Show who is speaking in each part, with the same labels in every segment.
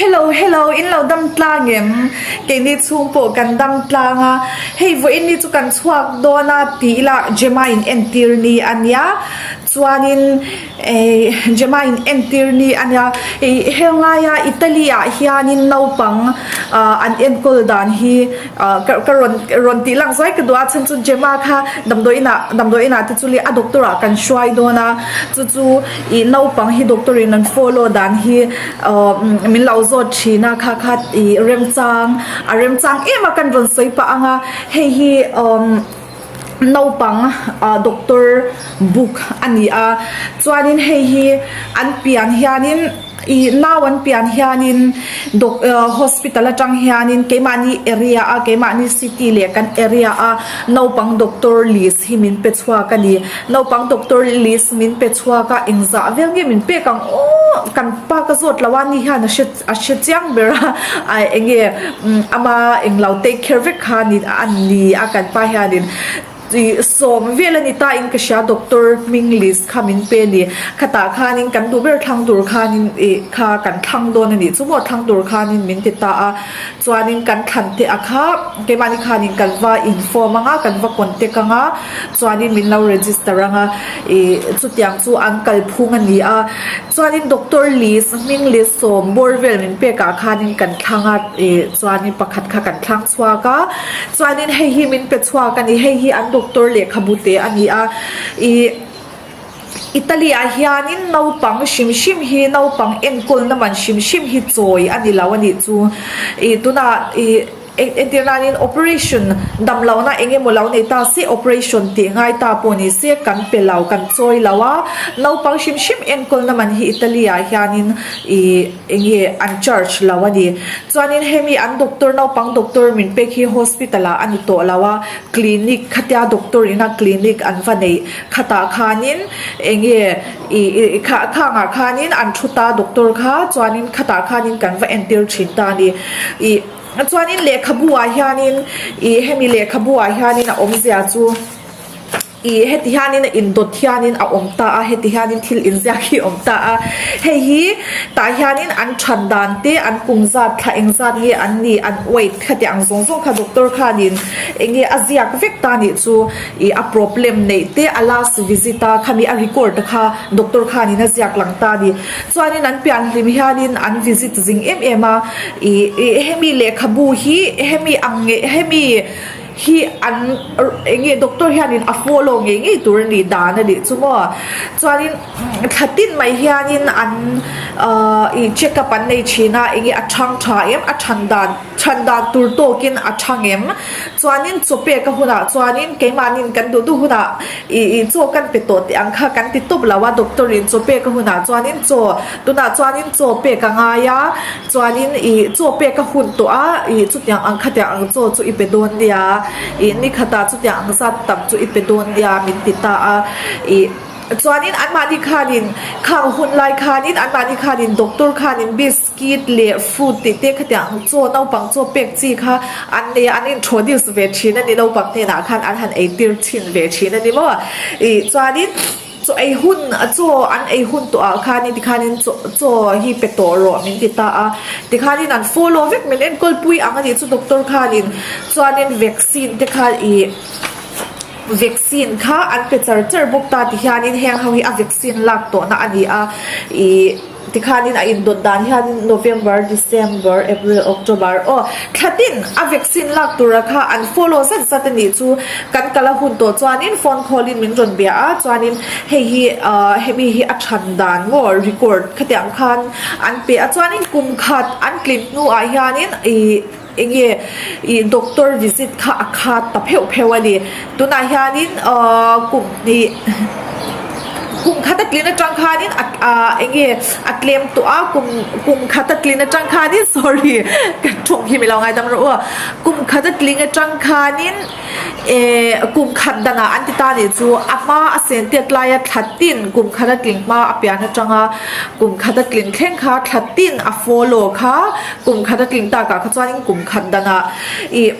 Speaker 1: Hello hello in lo dam tlang em? Keini chhung pawh kan dam tlang a, hei vawiin ni chu kan chhuak dawn a tih ila Gemma in entir ni a nia chuanin eh Gemma in entir ni a nia ih helngaia Italy ah hianin naupang ah an enkawl dan hi ah ka ka rawn rawn tih lang zuai ka duh a chhan chu Gemma kha damdawi inah damdawi inah te chu leh a doctor ah kan hruai dawn a chu chu ih naupang hi doctor in an follow dan hi ahh min lo zawt thin a kha kha ih remchang a remchang em a kan rawn sawi pah ang a hei hi umm naupang ah doctor book a ni a chuanin hei hi an pian hianin ih nau an pian hianin doc ah hospital atang hianin keimahni area a keimahni city leh kan area a naupang doctor list hi min pe chhuak a ni. Naupang doctor list min pe chhuak a, engzah vel nge min pek ang aw kan pa ka zawt lo a ni hian a hre a hre chiang ber a ai enge ama englo take care vek kha ni a ni a kan pa hianin ih sawm vel a ni ta in ka hria doctor hming list kha min pe a ni khatah khanin kan duh ber thlang tur khanin ih kha kan thlang dawn a nih chu maw thlang tur khanin min ti ta a chuanin kan thlan te a kha keimahni khanin kan va inform ang a kan va contact ang a. Chuanin min lo register anga ih chutiang chu an kalphung a ni a. Chuanin doctor list hming list sawm bawr vel min pek ah khanin kan thlang a ih chuanin pakhat kha kan thlang chhuak a. Chuanin hei hi min pe chhuak a ni hei hi an doctor lehkhabu te a ni a ih Italy ah hianin naupang hrim hrim hi naupang enkawlna man hrim hrim hi chawi a ni lo a nih chu ih tunah ih. Entir nanin operation dam lohna eng emaw lo nei ta se operation tih ngai ta pawh ni se kan pe lo kan chawi lo a, naupang hrim hrim enkawlna man hi Italy ah hianin ih eng nge an charge lo a ni. Chuanin hemi an doctor naupang doctor min pek hi hospital ah a ni tawh lo a, clinic khatia doctor ina clinic an va neih khatah khanin eng nge ih ih kha khangah khanin an thu ta doctor kha chuanin khatah khanin kan va entir thin ta a ni ih. Chuanin lehkhabu ah hianin ih hemi lehkhabu ah hianin a awmzia chu ih heti hianin a indawt hianin a awm ta a heti hianin thil inziak hi a awm ta a hei hi tah hianin an than dan te an kum zat thla eng zat nge an nih an weight khatiang ang zawng zawng kha doctor khanin eng nge a ziak vek ta nih chu ih a problem neih te a last visit a khami a record kha doctor khanin a ziak lang ta a ni. Chuanin an pian hlim hianin an visit zing em em a, ih ih hemi lehkhabu hi hemi ang nge hemi hi an eng nge doctor hianin a follow ngei ngei tur a nih dan a nih chu maw. Chuanin thla tin mai hianin an ahh ih check up an nei thin a eng nge a thang tha em a than dan than dan tur tawkin a thang em. Chuanin chaw pek a hunah chuanin keimahnin kan duh duh hunah Ih ih chaw kan pe tawh teh ang kha kan ti tawp lo a, doctor in chaw pek a hunah chuanin chaw tunah chuanin chaw pek a ngai a, chuanin ih chaw pek a hun tawh a, ih chutiang ang khatiang ang chaw chu i pe dawn nia, ih ni khatah chutiang ang zat tam chu i pe dawn nia min ti ta a, ih chuanin anmahni khanin khang hun lai khanin anmahni khanin doctor khanin bis. Kit leh fruit tih te khatiang ang chaw naupang chaw pek chi kha an nei a, an introduce ve thin a ni naupang hnenah khan an han eitir thin ve thin a ni maw? Ih chuanin chaw ei hun chaw an ei hun tawh ah khanin tikhanin chaw chaw hi pe tawh rawh min ti ta a, tikhanin an follow vek min enkawl pui ang a nih chu doctor khanin chuanin vaccine te kha ih vaccine kha an pe char char bawk ta tihianin heng ho hi a vaccine lak tawhna a ni a ih. Tikhanin a indawt dan hianin November, December, April, October aw thla tin a vaccine lak tura kha an follow zat zat a nih chu kan kal a hun tawh chuanin phone call in min rawn bia a chuanin hei hi ah hemi hi a than dan maw record khatiang khan an pe a chuanin kum khat an tlin hnuah hianin ih enge ih doctor visit kha a khat ta pheuh pheuh a ni tunah hianin ahh kum hnih kum khat a tlin atang khanin a ah enge a tlem tawh a kum kum khat a tlin atang khanin sorry ka thawng hi milo ngaidam rawh u kum khat a tling atang khanin eh kum khat danah an ti ta nih chu a hma a sen tet laia thla tin kum khat a tling hma a pian atanga kum khat a tlin thleng kha thla tin a follow kha Kum khat a tling takah kha chuanin kum khat danah ih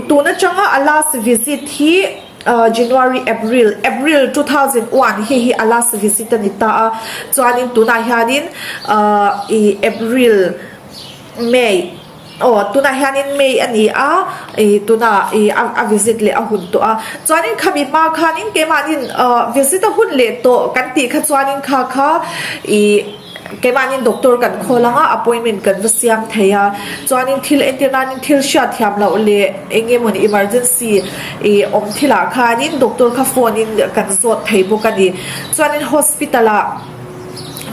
Speaker 1: tun atanga a last visit hi January April April 2001 hei hi a last visit a ni ta a chuanin tunah hianin ih April. May aw tunah hianin May a ni a ih tunah ih a visit leh a hun tawh a chuanin khami hma khanin keimahnin ah visit a hun leh tawh kan tih kha chuanin kha kha ih keimahnin doctor kan khawl ang a appointment kan va siam thei a chuanin thil entir nanin thil hriat thiam loh leh eng emawni emergency ih awm thilah khanin doctor kha phone in kan zawt thei bawk a ni chuanin hospital ah.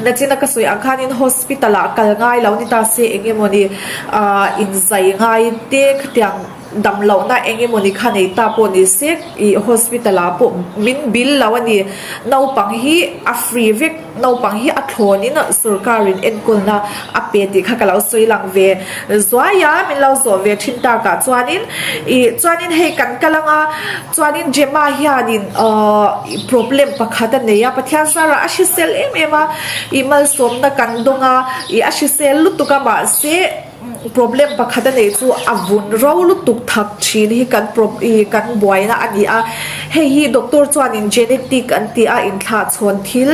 Speaker 1: Nachina ka sawi ang khanin hospital ah kal ngai lo ni ta se eng emawni ah inzai ngai te khatiang dam lohna eng emawni kha nei ta pawh ni se ih hospital ah pawh min bil lo a ni. Naupang hi a free vek naupang hi a thlawnin sorkarin enkawlna a pe tih kha ka lo sawi lang ve zuai a min lo zawh ve thin takah chuanin ih chuanin hei kan kal anga Chuanin Gemma hianin ahh problem pakhat a nei a, Pathian zarah a hrisel em em a, ih malsawmna kan dawng a, ih a hrisel lutuk a mahse problem pakhat a neih chu a vun ro lutuk thak thin hi kan prob ih kan buaina a ni a, hei hi doctor chuanin genetic an ti a inthlah chhawn thil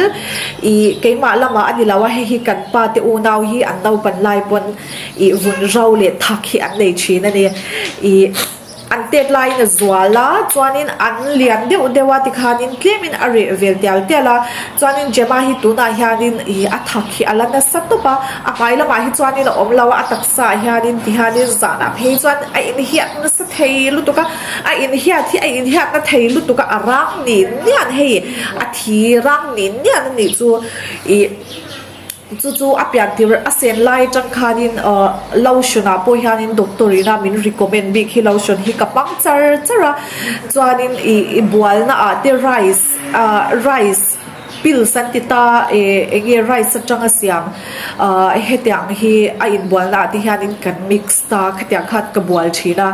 Speaker 1: ih keimah lamah a ni lo a, hei hi kan pa te unau hi an naupan lai pawn ih vun ro leh thak hi an nei thin a ni ih. An tet laiin a zual a, chuanin an lian deuh deuh a tikhanin tlemin a reh vel tial tial a, chuanin Gemma hi tunah hianin ih a thak hi a la nasa tawp a, a hmai lamah hi chuanin a awm lo a, a taksa ah hianin tihianin zanah phei chuan a inhiat nasa thei lutuk a, a inhiat hi a inhiatna thei lutuk a, a rang nin nian hei a thi rang nin nian a nih chu ih. Chu chu a pian tir a sen lai atang khanin ahh lotion ah pawh hianin doctor in a min recommend bik hi lotion hi ka hmang char char a chuanin ih i bualna ah te rice ah rice pills an ti ta eh eng nge rice atanga siam ah hetiang hi a inbualna ah te hianin kan mix ta khatiang khan ka bual thin a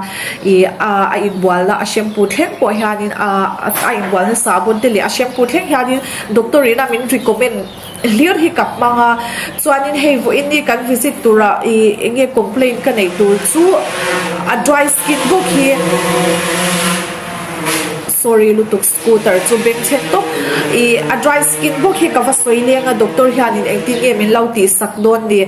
Speaker 1: ih a a inbualna a shampoo thleng pawh hianin ah a inbualna sahbawn te leh a shampoo thleng hianin doctor in a min recommend. Hlir hi ka hmang a, chuanin hei vawiin ni kan visit turah ih eng nge complaint ka neih tur chu a dry skin bawk hi sorry lutuk scooter chu beng chhe tawp ih a dry skin bawk hi ka va sawi leng a doctor hianin engtin nge min lo tih sak dawn ni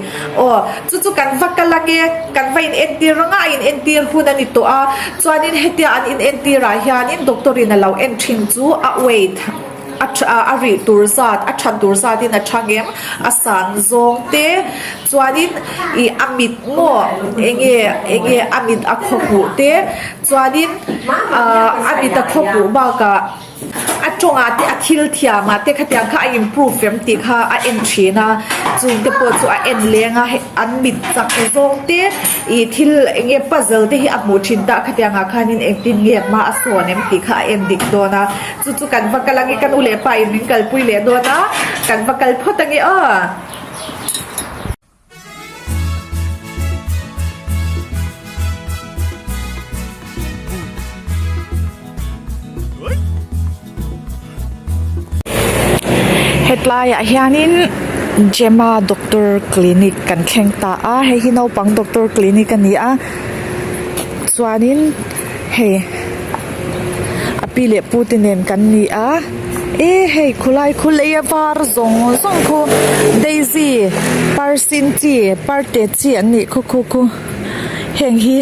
Speaker 1: aw chu chu kan va kal ange kan va in entir anga a in entir hun a ni tawh a chuanin hetia an in entir ah hianin doctor in a lo en thin chu a weight. A tha a rih tur zat a that tur zatin a tha ngem a san zawng te chuanin ih a mit maw enge enge a mit a khaw hmuh te chuanin ahh a mit a khaw hmuh bakah a tawngah te a thil thiamah te khatiang kha a improve em tih kha a en thin a chung te pawh chu a en leng a hei an mit chak zawng te ih thil enge puzzle te hi a hmuh thin ta khatiangah khanin engtin nge hma a sawn em tih kha a en dik dawn a. Chu chu kan va kal ange ka nu leh pa in min kalpui leh dawn a, kan va kal phawt ange aw. Hetlaiah hianin Gemma Doctor Clinic kan thleng ta a, hei hi naupang doctor clinic a ni a, chuanin hei. A pi leh pu te nen kan ni a e hei khulai khu lei a var zawng zawng khu daisy par sin chi par te chi an nih khu khu khu heng hi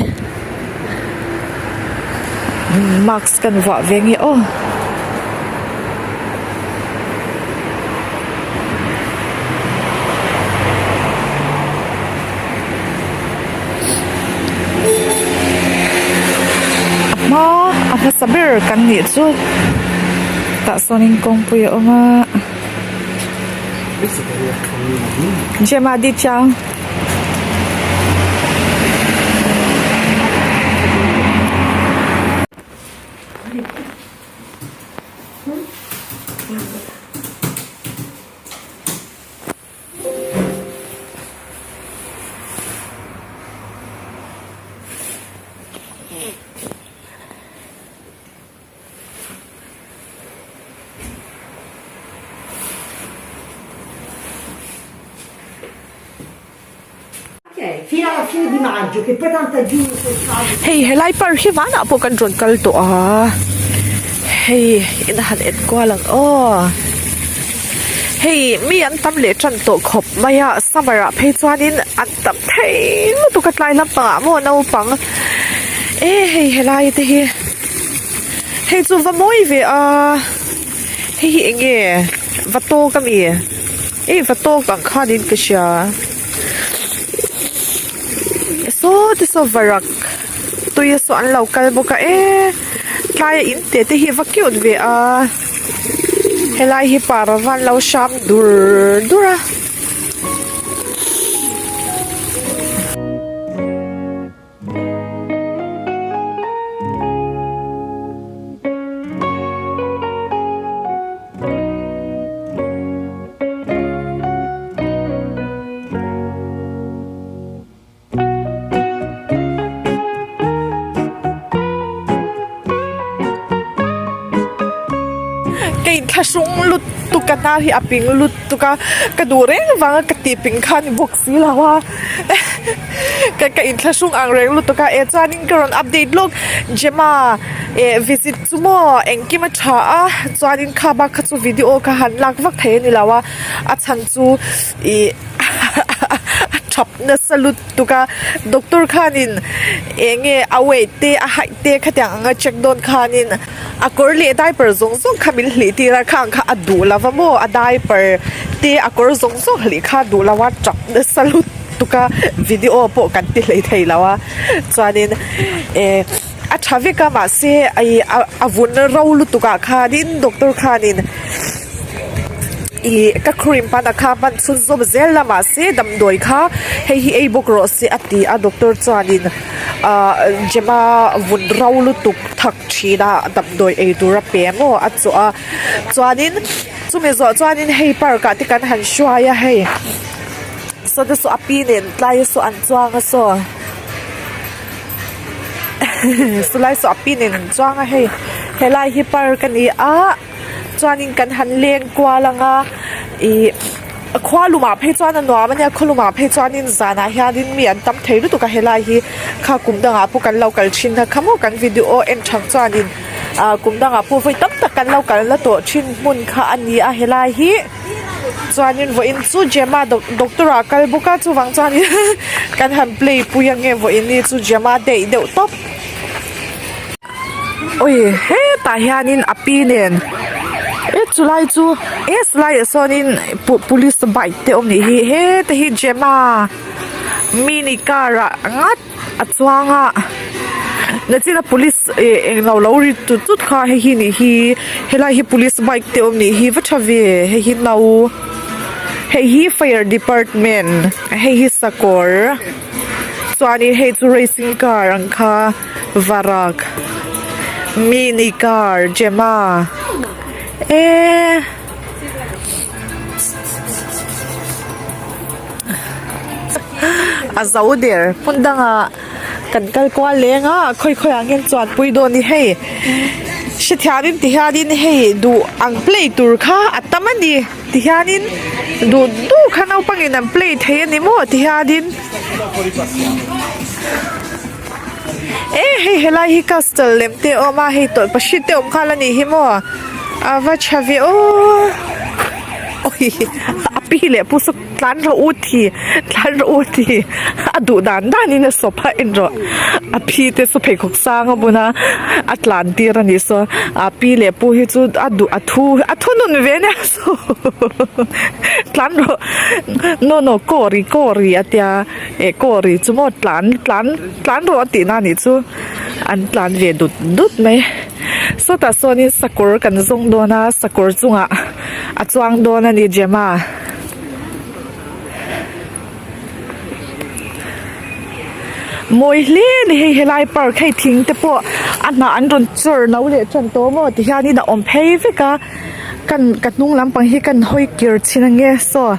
Speaker 1: mask kan vuah ve nge aw. A hma a hmasa ber kan nih chu tah sawnin kawngpui a awm a Gemma di chang. Hei helai park hi vanah pawh kan rawn kal tawh a hei in a han en kual ang aw. Hei mi an tam leh tan tawh khawp mai a summer ah phei chuanin an tam thei lutuk a tlai lampangah maw naupang e hei helai te hi hei chu va mawi ve a hei hi eng nge va tawk ami e va tawk ang khanin ka hria saw te saw varak tui a saw an lo kal bawk a e tlai a in te te hi va cute ve a helai hi parava an lo hram dur dur a. Ka inthlahrung lutuk a hnar hi a ping lutuk a ka duh reng vanga ka tih ping kha a ni bawk si lo a ka ka inthlahrung ang reng lutuk a eh chuanin ka rawn update lawk Gemma eh visit chu maw engkim a tha a chuanin kha bak kha chu video kha han lak vak thei a ni lo a a chhan chu ih. A thap nasa lutuk a doctor khanin eng nge a weight te a height te khatiang anga check dawn khanin a kawr leh diaper zawng zawng kha min hlih tir a khang kha a duh lo va maw a diaper te a kawr zawng zawng hlih kha a duh lo a tap nasa lutuk a video pawh kan ti hlei thei lo a chuanin eh a tha vek a mahse ih a vun ro lutuk ah khanin doctor khanin. Ih ka cream pana kha hman chhun zawm zel la mahse damdawi kha hei hi ei bawk rawh se a ti a doctor chuanin ah Gemma vun ro lutuk thak thin a damdawi ei tur a pe maw a chawh a chuanin chumi zawh chuanin hei park ah te kan han hruai a hei saw te saw a pi nen tlai saw an chuang a saw saw lai saw a pi nen an chuang a hei helai hi park a ni a. Chuanin kan han leng kual ang a ih khua lumah phei chuan a nuam a nia khaw lumah phei chuanin zanah hianin mi an tam thei lutuk a helai hi kha kum dangah pawh kan lo kal thin a kha maw kan video en thang chuanin ah kum dangah pawh vawi tam tak kan lo kal na tawh thin hmun kha a ni a helai hi chuanin vawiin chu Gemma doctor ah kal bawk a chuvang chuanin kan han play pui ange vawiin ni chu Gemma daih deuh tawp. Ui hetah hianin a pi nen e chulai chu e chulaiah sawnin police bike te awm nih hi heta hi Gemma mini car ah ngat a chuang a nachina police eh englo lo ri tut tut kha hei hi nih hi helai hi police bike te awm nih hi va tha ve hei hi no hei hi fire department hei hi sakawr chuanin hei chu racing car ang kha. Varak mini car Gemma eee a zo der hmun dangah kan kal kual leng a khawi khawi ah hian chuan pui dawn a ni hei hrethiamin ti hianin hei duh ang play tur kha a tam a ni ti hianin duh duh kha naupangin an play thei a ni maw ti hianin. E hei helai hi castle lem te a awm a hei tawlhpahrit te awm nghal a nih hi maw a va tha ve aw awi a pi leh pu saw tlan rawh u ti tlan rawh u ti a duh dan dan in a sawp a en rawh a pi te saw pheikhawk sang a bun a a tlan tir a nih saw a pi leh pu hi chu a duh a thu a thu nun ve nia saw tlan rawh no no kawri kawri a tia. Eh kaw ri chu maw tlan tlan tlan rawh a tihna anih chu an tlan ve dut dut mai sawtah sawnin sakawr kan zawng dawn a sakawr chungah a chuang dawn a ni Gemma mawi hle a ni hei helai park hei thing te pawh a hnah an rawn chawr no leh tan tawh maw ti hianin a awm phei vek a kan ka hnung lampang hi kan hawi kir chhin ange saw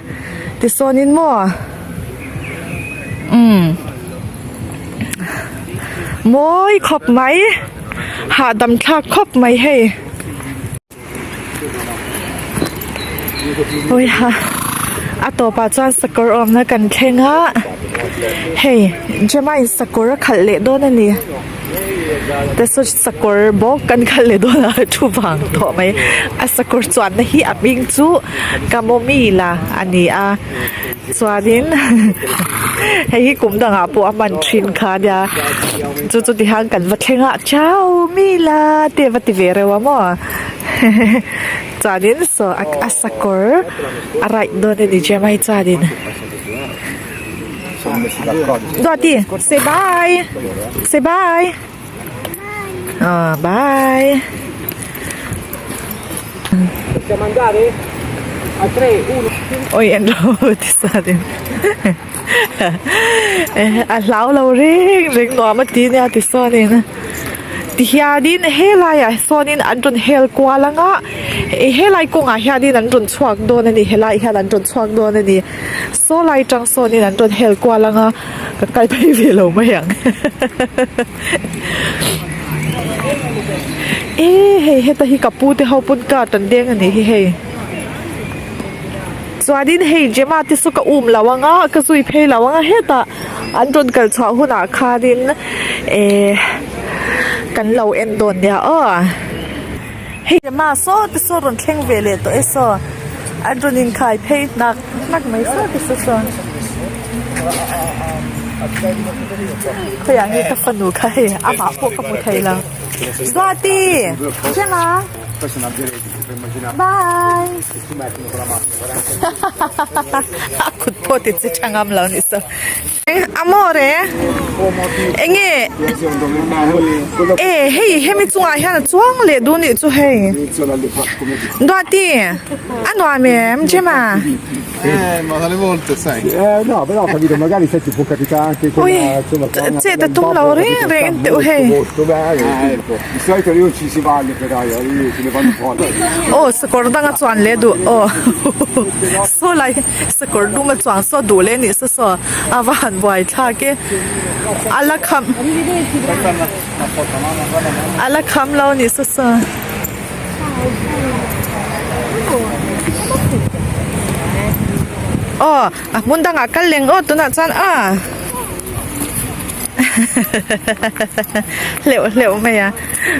Speaker 1: tisawn maw. Umm mawi khawp mai hahdam thlak khawp mai hei hawiha a tawpah chuan sakawr awmna kan thleng a hei Gemma in sakawr a khalh leh dawn a ni. Te saw sakawr bawk kan kal leh dawn a thu vang tawh mai a sakawr chuanna hi a hming chu chamomile a ni a chuanin hei hi kum dangah pawh a hman thin kha ania chu chu tihian kan va thleng a ciao mila te a va ti ve reuh a maw chuanin saw a sakawr a ride dawn a ni Gemma-i chuanin. Duati say bye say bye ah bye oi en ro ti sa din a hlau lo reng reng nuam a ti nia ti sawnin tihianin helaiah sawnin an rawn hel kual anga helai kawngah hianin an rawn chhuak dawn a ni helai hian an rawn chhuak dawn a ni. Saw lai tang sawnin an rawn hel kual ang a, ka kal phei ve lo mai ang. E hei heta hi ka pu te ho pawn card an deng a nih hi hei. Chuanin hei Gemma te saw ka um lo ang a, ka zui phei lo ang a hetah an rawn kal chhuah hunah khanin eh kan lo en dawn nia aw. Hei Gemma saw te saw rawn thleng ve leh tawh e saw an rawn inkhai phei hnak hnak mai saw te saw chuan khawiah nge ka fanu kha hei amah pawh ka hmu thei lo Duati Gemma bye a kut pawh ti che tha ngam lo ni saw. Amore enge e hei hemi chungah hian a chuang leh duh nih chu hei Duati a nuam em Gemma ui chet a tum lo reng reng en teh u hei aw sakawr danga chuan leh duh aw saw lai. Sakawr dum a chuang saw duh leh nih saw saw a va han buai thlak e a la kham a la kham lo nih saw saw aw a hmun dangah kal leng aw tunah chuan a hleuh hleuh mai a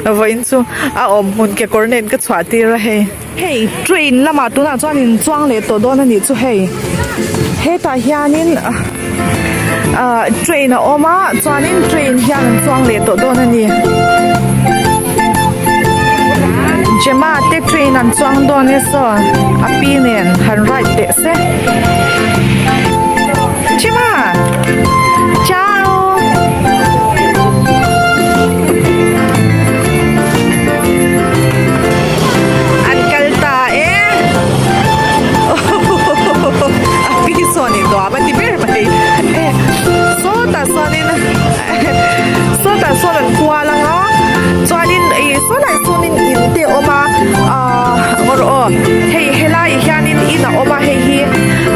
Speaker 1: vawiin chu a awm hmun kekawr nen ka chhuah tir a hei. Hei train lamah tunah chuan in chuang leh tawh dawn a nih chu hei hetah hianin ah train a awm a chuanin train hian an chuang leh tawh dawn a ni Gemma te train an chuang dawn e saw a pi nen han ride teh se Gemma ciao. An kal ta e a pi sawn in nuam a ti ber mai e sawtah sawnin sawtah sawn an kual ang a chuanin ih sawlai sawnin in te a awm a ahh ngaw rawh aw hei helaiah hianin in a awm a hei hi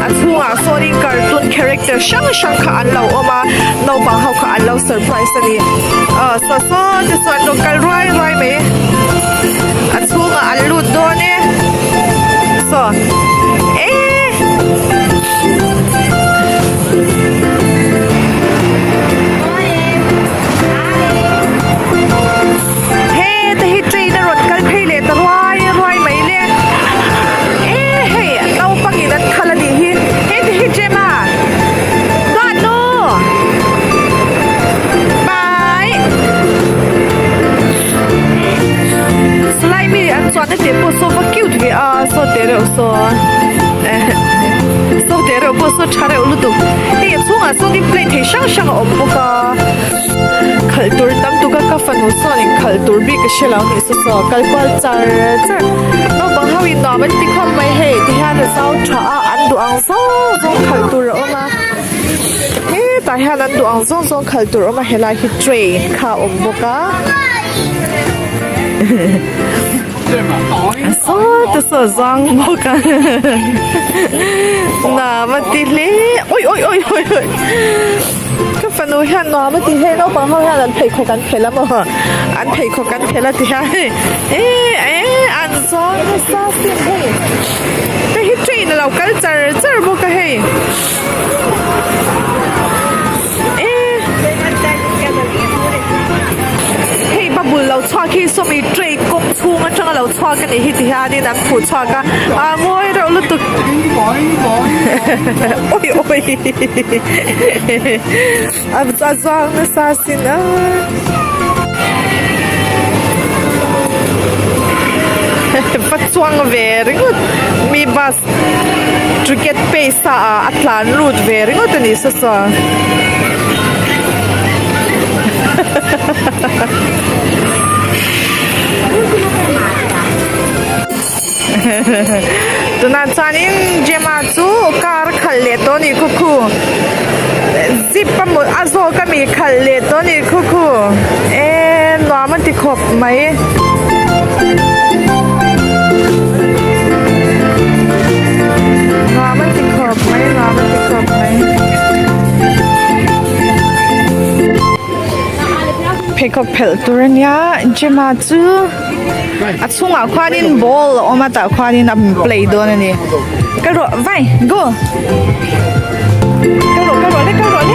Speaker 1: a chhungah sawnin cartoon character hrang hrang kha an lo awm a naupang ho kha an lo surprise a ni aw saw saw te sawn an rawn kal ruai ruai mai. A chhungah an lut dawn e saw e heta hi train a rawn kal phei leh ta ruai ruai mai le e hei naupang in an khalh a nih hi heta hi Gemma Duatnu bye. Slime mi an chuan na te pawh saw va cute ve a saw te reuh saw saw te reuh pawh saw tha reuh lutuk hei a chhungah sawn in play thei hrang hrang a awm bawk a khalh tur tam tuk a ka fanu sawn in khalh tur bik a hre lo nih saw saw kal kual char char naupang ho in nuam an ti khawp mai hei tihian a zau tha a an duh ang zawng zawng khalh tur a awm a. Hetah hian an duh ang zawng zawng khalh tur awm a helai hi train kha a awm bawk a saw te saw a zang bawk a nuam a ti hle awi awi awi awi awi ka fanu hian nuam a ti hle naupang ho hian an pheikhawk an phelh a maw an pheikhawk an phelh a ti hian hei eh eh an zawng nasa sin hei hei hi train a lo kal char char bawk a hei. chhuak hi sawmi train kawng chhung atanga lo chhuak a nih hi ti hianin an phuh chhuak a a mawi reuh lutuk awi awi a zang nasa sin a. Va chuang ve ringawt mi bus ticket pay sa ah a tlan lut ve ringawt a ni saw saw. Tunah chuanin Gemma chu car a khalh leh tawh a ni khaw khu zip a maw a zawk a mi khalh leh tawh a ni khaw khu eee nuam a ti khawp mai. Nuam a ti khawp mai nuam a ti khawp mai. Pheikhawk phelh tur a nia Gemma chu. A chhungah khuanin ball a awm a tah khuanin a play dawn a ni. Kal rawh vai go. Kal rawh kal rawh le kal rawh le.